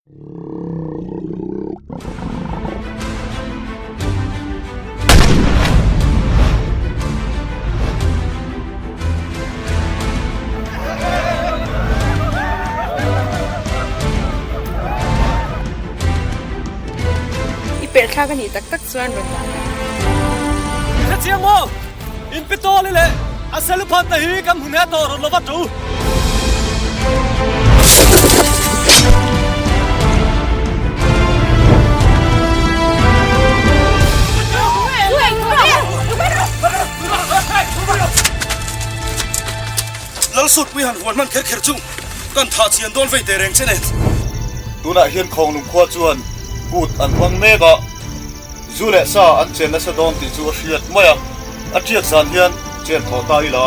I perh thlak a nih tak tak chuan rawn dah la. I hre chiang maw? In pi tawl i leh a seluphan te hi kan hmu hne tawh rawn lo va tu. Lalsutpui han huan hman kher kher chu kan thah chian dawn vei teh reng che nen. Tunah hian Khawnglung khua chuan kut an hmang mek a, zu leh sa an chen nasa dawn tih chu a hriat mai a, a tiak zan hian chen thawh ta ila.